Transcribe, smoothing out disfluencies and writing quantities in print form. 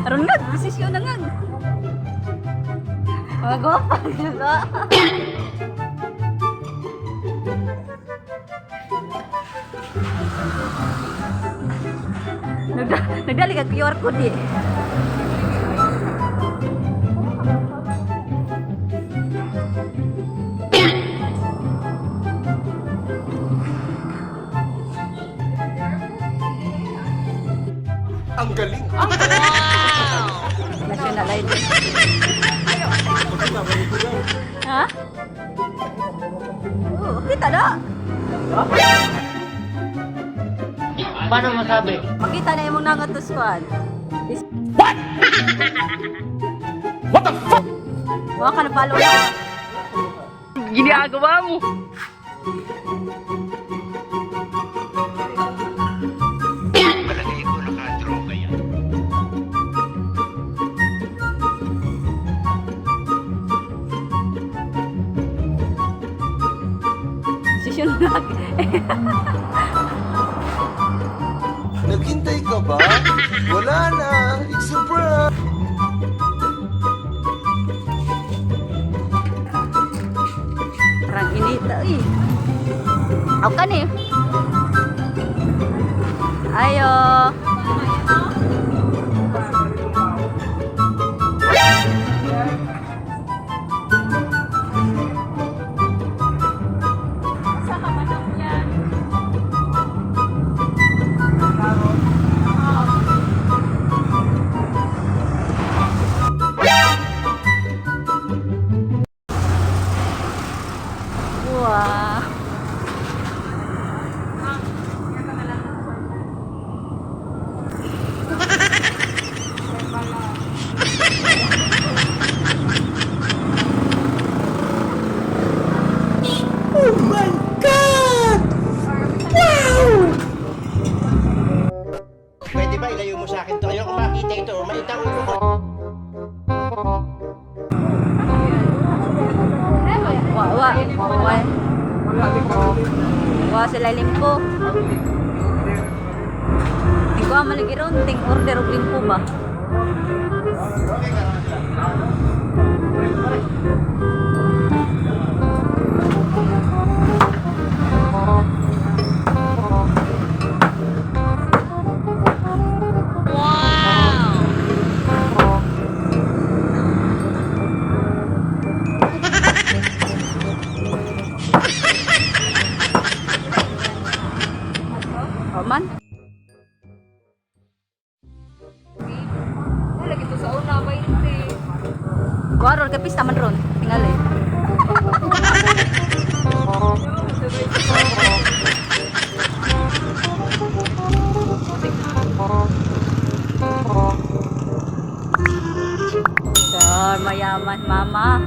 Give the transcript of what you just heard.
Aron nga, desisyon na nga. Mga gwapa, diba? Nagdali ka QR code eh. Ang galing. National ID. Ha? Oo, kita na. Paano masabi? Makita na imong nangat to squad. What? What the fuck? Wa ka na follow na. Ginagawa mo! Palagay ko nakadroga yan. Session lagi. Naghintay ka ba? Wala na. It's a prank. Parang inita eh. Aw ka ni. Ayo. Wow. Oh my God! Wow! Pwede ba ilayo mo sa akin to? Ayoko makita ito. Maitang ulo ko. Wa wa wa. Wa sila limpo. Tingko man lagi ron, ting order og limpo ba? O man. Lagi to sa una, 20. Kuha ron kay pista man ron. Tingali. Sure, mayaman mama.